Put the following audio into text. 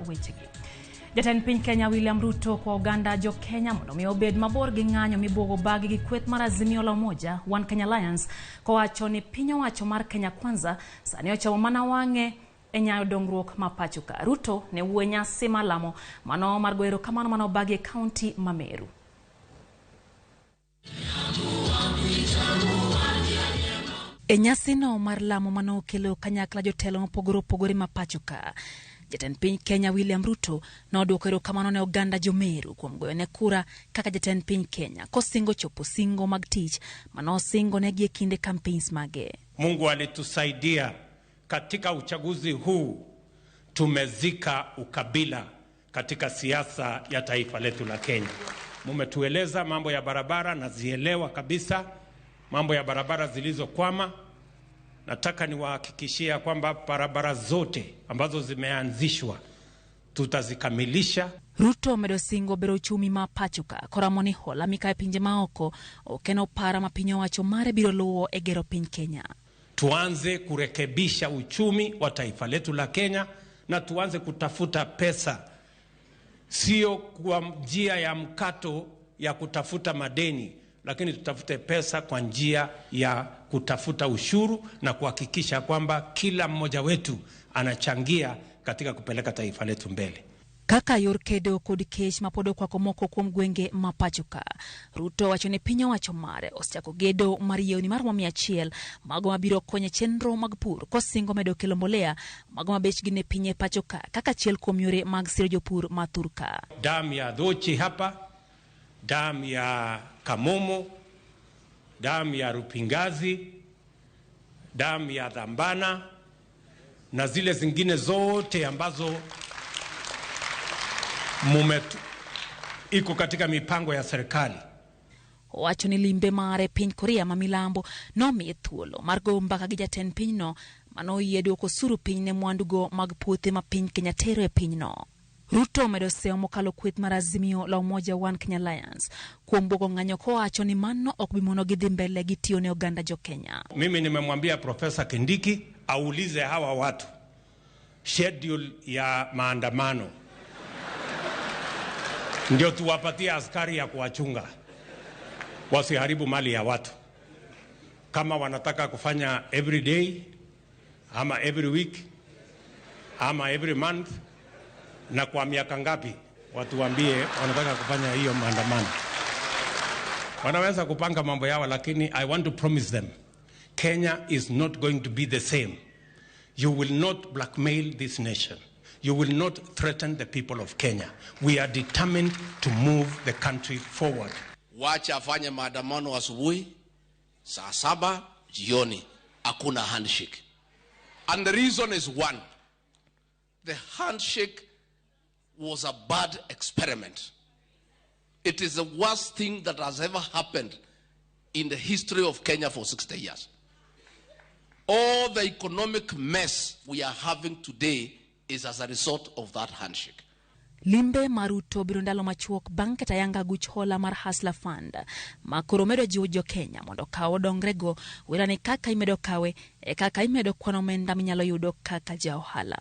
Wechegi. Jatend piny Kenya William Ruto kwa oganda jo Kenya mondo mi obed mabor gi ng'anyo mibuogo bagi gi kweth mar Azimio la Umoja One Kenya Alliance, kowacho ni piny owacho mar Kenya Kwanza sani ochomo mana wang'e e nyayo dongruok ma pacho ka. Ruto ne wuoyo e nyasi mar lamo mano mar goyo erokamano mane obagi e kaunti ma Meru. E nyasino mar lamo mane okelo kanyakla jotelo mopogore opogore ma pacho ka, jatend piny Kenya William Ruto nodwoko erokamano ne oganda jo Meru kuom goyone kura kaka jatend piny Kenya, kosingo chopo singo mag tich mane osingo negi e kinde campaigns mage. Mungu alitusaidia katika uchaguzi huu, tumezika ukabila katika siasa ya taifa letu la Kenya. Mumetueleza mambo ya barabara, nazielewa kabisa mambo ya barabara zilizokwama. Nataka niwahakikishia kwamba barabara zote ambazo zimeanzishwa tutazikamilisha. Ruto omedo singo bero uchumi ma pacho ka koramo ni hola mikayo pinje maoko ok en opara ma piny owacho mare biro luwo e gero piny Kenya. Tuanze kurekebisha uchumi wa taifa letu la Kenya na tuanze kutafuta pesa, sio kwa njia ya mkato ya kutafuta madeni, lakini tutafute pesa kwa njia ya kutafuta ushuru na kuhakikisha kwamba kila mmoja wetu anachangia katika kupeleka taifa letu mbele. Kaka yor kedo kod kech mapod okwako moko kuom gwenge ma pacho ka, Ruto wacho ni piny owacho mare osechako gedo mar yewni maromo 100 mago mabiro konyo e chenro mag pur, kosingo medo kelo mbolea mago ma bechgi ne piny e pacho ka kaka achiel kuom yore mag siro jopur ma thurka. Dam ya Dhochi hapa, dam ya Kamomo, dam ya Rupingazi, dam ya Dhambana na zile zingine zote ambazo mumetu, iko katika mipango ya serikali. Owacho ni limbe mare piny Korea ma milambo nomiye thuolo mar goyo mbaka gi jatend pinyno manoyie duoko osuru piny ne mwandugo mag puothe ma piny Kenya tero e pinyno. Ruto omedo seyo mokalo kweth mar Azimio la Umoja One Kenya Alliance kuom buogo ng'anyo kowacho ni mano ok bi mono gi dhi mbele gi tiyo ne oganda jo Kenya. Mimi nimemwambia Profesa Kindiki aulize hawa watu schedule ya maandamano ndio tuwapatie askari ya kuwachunga wasiharibu mali ya watu. Kama wanataka kufanya every day ama every week ama every month na kwa miaka ngapi, watuambie wanataka kufanya hiyo maandamano. Wanaweza kupanga mambo yao, lakini I want to promise them Kenya is not going to be the same. You will not blackmail this nation. You will not threaten the people of Kenya. We are determined to move the country forward. Wacha afanye maandamano asubuhi saa 7 jioni, hakuna handshake. And the reason is one. The handshake was a bad experiment. It is the worst thing that has ever happened in the history of Kenya for 60 years. All the economic mess we are having today is as a result of that handshake. Limbe mar Ruto biro ndalo machuok bang' keto ayanga guch hola mar Hustler Fund ma koro medo jiwo jo Kenya mondo okaw odongrego wera ni kaka imedo kawe e kaka imedo kwano omenda minyalo yudo kaka ja ohala.